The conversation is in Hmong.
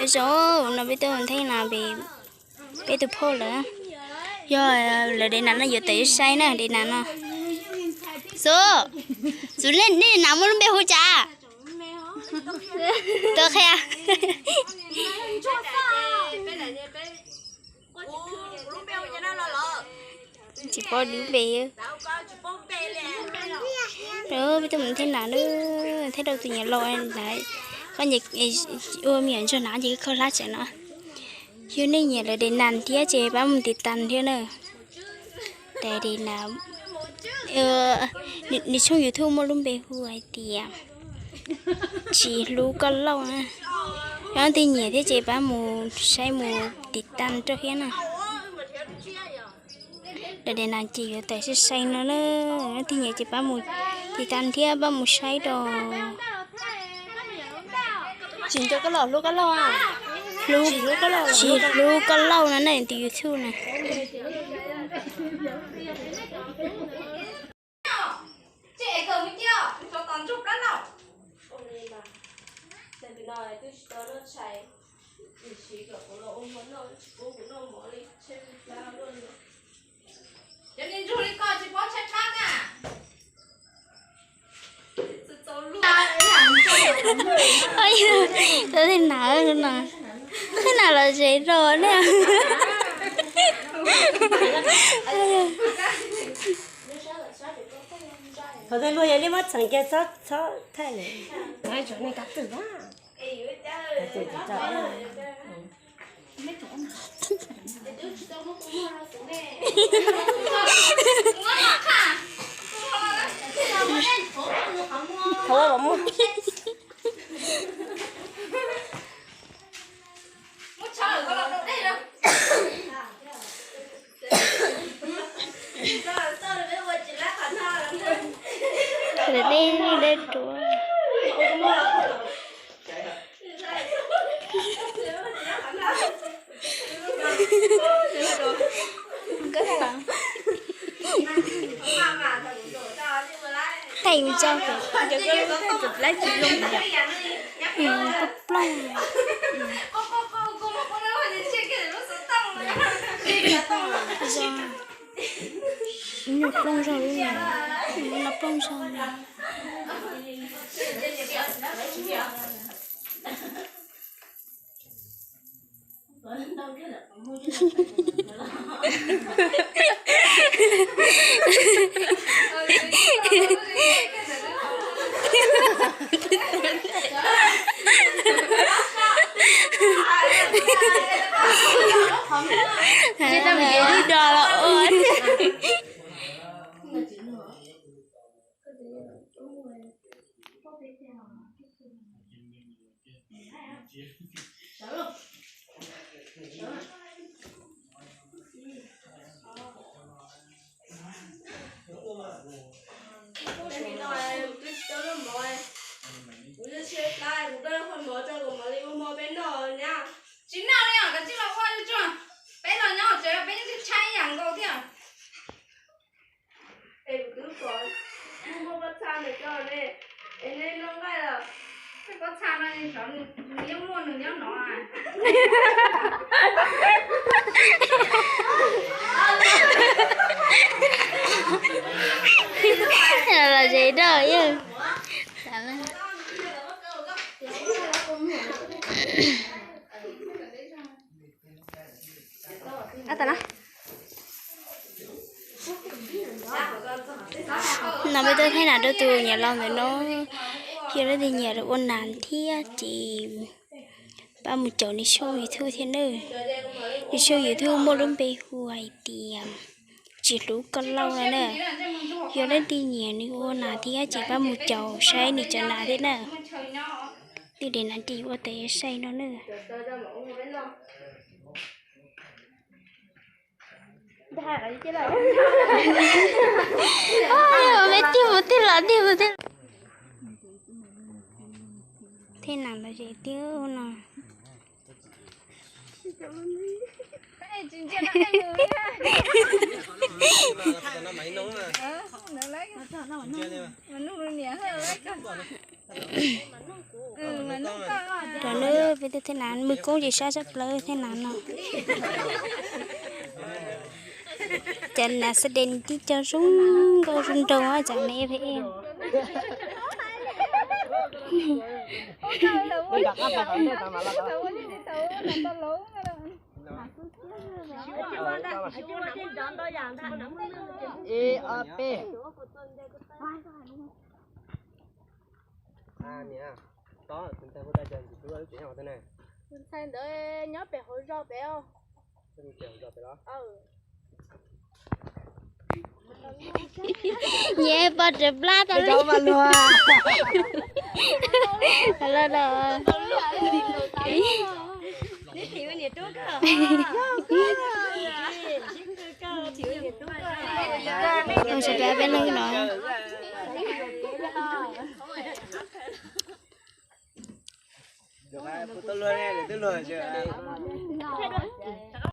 Zoo, no peb tuaj mus theej nas pem peb tus phauj lawm. Yog lawv daim nas no yuav tawm sai na, daim nas no. Xub, xub, nej daim nas muaj lub npe hu cas? Tuaj qhia. Tsis paub lub npe. Peb tuaj mus theej nas na, theej rau tus niam laus na, koj ua me nyuam ntsuag na ces koj hlab tsev no. Yog nej nyiam lawv daim nas thiab ces pab mus tiv tas thiab na. Daim nas, nws tshooj YouTube muaj lub npe hu hais tias Tsis Hlub Koj Lauj na. Yog leej twg nyiam thiab ces pab mus saib mus tiv tas rau thiab na. Daim nas ces yuav tawm sai sai no na. Leej twg nyiam ces pab mus tiv tas thiab pab mus saib rau. Tsis Hlub Koj Lauj, Hlub Koj Lauj, Tsis Hlub Koj Lauj no na, tus YouTube na. Tau tej nas no, tej nas los zev rau ne. Thaum twg luag yog li muab txheem kiag txhob thaij lawm. Thaum ua muaj. Lawv dej dej ruam. Thaij mus tso, plooj plooj. Nyuag plooj zog li, no plooj zog li. Ces tau mus yuav lub dos los ua. Tsis noj li os, kav tsij los ua tsuag. Peb los nyob tsev peb yeej tshaib ib yam nkaus thiab. Es kuv twb pom muaj pob txha ntawm koj ne, es nej noj nqaij los? Pob txha no xyov nws yeej muaj nws nyob no. Los zev doj yog. No peb tuaj thaij nas rau tus niam laus ntawm no. Yog leej twg nyiam ua nas thiab ces pab mus caum nws tshooj YouTube thiab nawb. Nws tshooj YouTube muaj lub npe hu hais tias Tsis Hlub Koj Lauj no na. Yog leej twg nyiam nws ua nas thiab ces pab mus caum saib nws cov nas thiab na. Tej daim nas ces ua tau sai no na. Ua me tig mus tig los tig mus tig. Tej nas los ze tiag no. Rau lub peb tug thej nav, mws koob ces sab sab plaws thej nav no. Cov nav xab des tib co zoo nkauj zoo nraug cov nav ib phem. Ib ob peb. Tus ntxhais ntawd nyob pem hauv zos pem os. Nyias pom tseem plab tau li. Sawv daws peb leeg no.